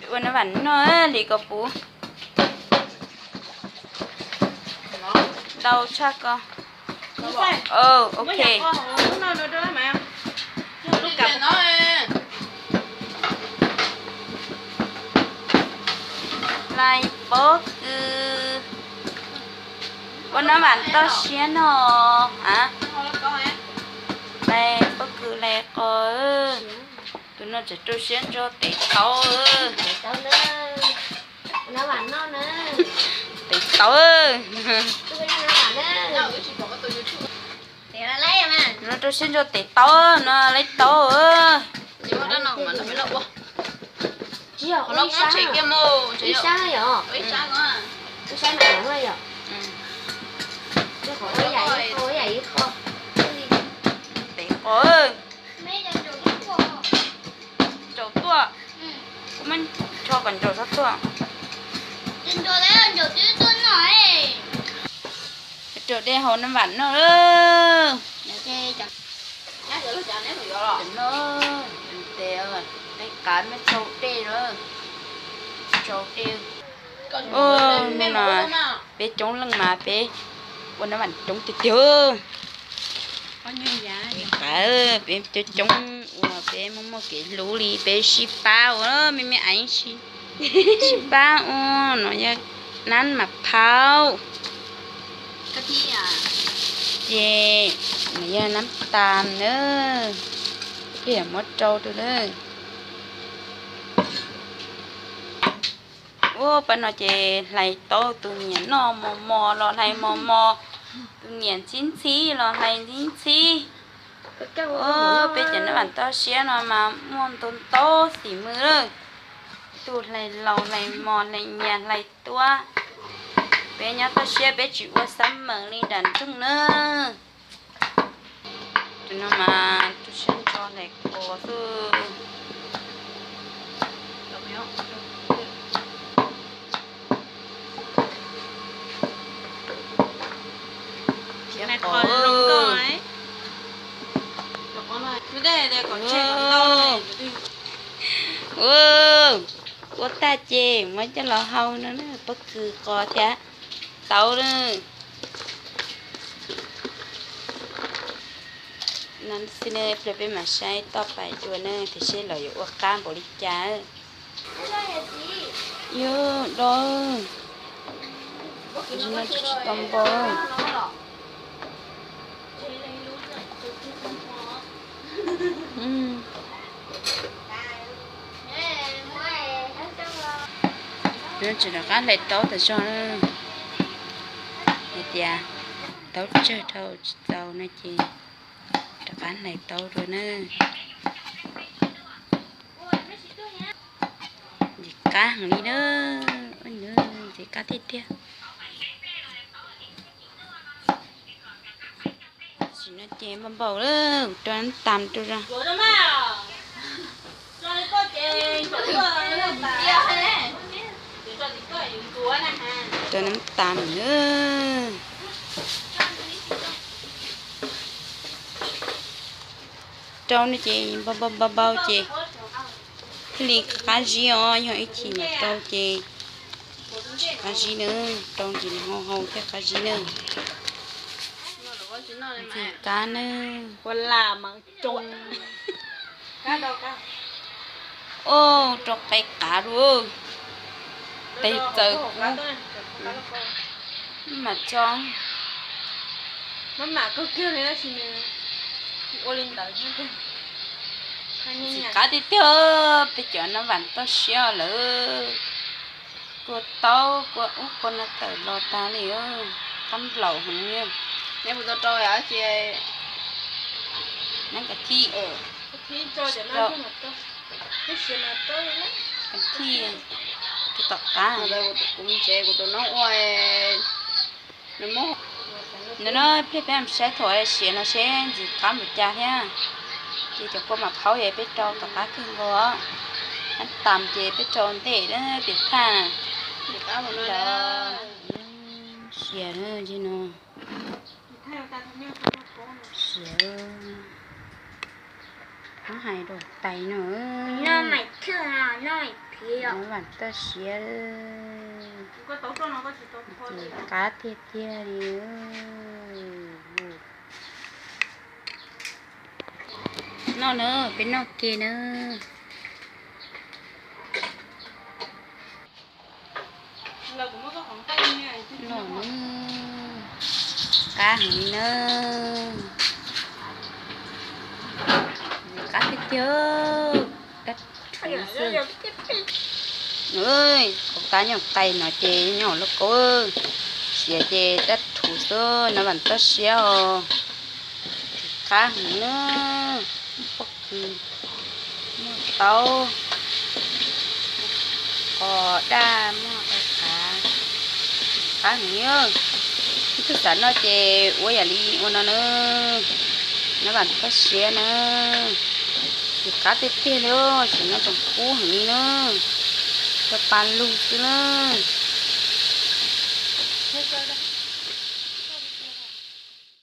Ua nab vam noj li ko puv. Ntau tshaj ko. Ok. Hlais pob kws. Ua nab vam toj siab no. Hlais pob kws hlais qos. Tus no tseem rau siab ntso tes taub. Tes taub. No rau siab ntso tes taub no, laib taub. Tes qos. Tsaus tuaj. Kuv muab nrho kom ntsaus txhob tuaj. Rau dej haus nab vam noj lawm. Tes qav mej tsau dej lawm. Tsau dej. Ua no peb coob leej mas peb ua nab vam coob tiag tiag. Qav peb coob coob uas peb muaj muaj kev hlub li peb sib pab ua me me aiv sib pab ua no yog nab mam phaub. Ces no yog nab tas na. Peb yuav muab rau rau na. Ua pab no ces hlais taub tus niam noj mos mos los hlais mos mos, tus niam ntxhib ntxhib los hlais ntxhib ntxhib. Peb cov nab vam toj siab no mas muaj ntau ntau xim mws lawm. Tus hlais laus hlais mos hlais nyias hlais tuab. Peb nyob toj siab peb tsis ua xab meem li nram nroog na. Tus no mas rau siab ntso hlais qos xwb. Thiab qos. Ua tag ces muab coj los hau no na, pob kws qos thiab taub na. No xwb ne, pliag peb mam saib toj pais dua ne, tiam sis los yuav ua qab npaum li cas. Yog do, no tsis tau npau. Tseem rov qab hlais taub tas zog na. Hais tias taub tsawg dhau tsis txaus no ces rov qab hlais taub dua na. Ntxim qab heev li na. Ntxim qab tiag tiag. Tam sim no ces npau npau lawm, rau nab tas rau. Rau nab tas na. Rau no ces npau npau npau npau ces thiaj li qab zib os, yog ib chim mam rau ces tsis qab zib na, rau ces nws hau hau thiaj qab zib na. Ntxim qab na. Ua rau qe qav lawm, qe txawv kub. Mam tso. Ntxim qab tiag tiag, peb cov nab vam toj siab lawm. Kua taub kua ub kua no tawm los tag li, qab nplaum heev li. Neb puas tau rau ces neb kav thij, kav thij, tom qab. Kuv tsev kuv tus noob ua, nws no pliag peb saib thaum siav no seb ntxim qab npaum cas thiab. Ces cov kua mam phaub es peb rau tom qab kawg nkaus, nab tas ces peb rau ntej pem thaj. Siav no, siav. Hais rau tais no, vam toj siab, qab tiag tiag li. Noj na, peb noj ke na. Noj na, qab heev li na. Qab tiag tiag, dab rhuv xwb. Qhov qab nyob qai no ces nyob lub kaub, siav ces dab rhuv xwb no, vam toj siab os. Qab heev na, pob kws, muaj taub, qos daj, muaj qav, qab heev. Ib tug xav noj ces ua yam li ua no na, no vam toj siab na. Ces qab tiag tiag li, sim no tseem kub heev li na, rau pa lug xwb na.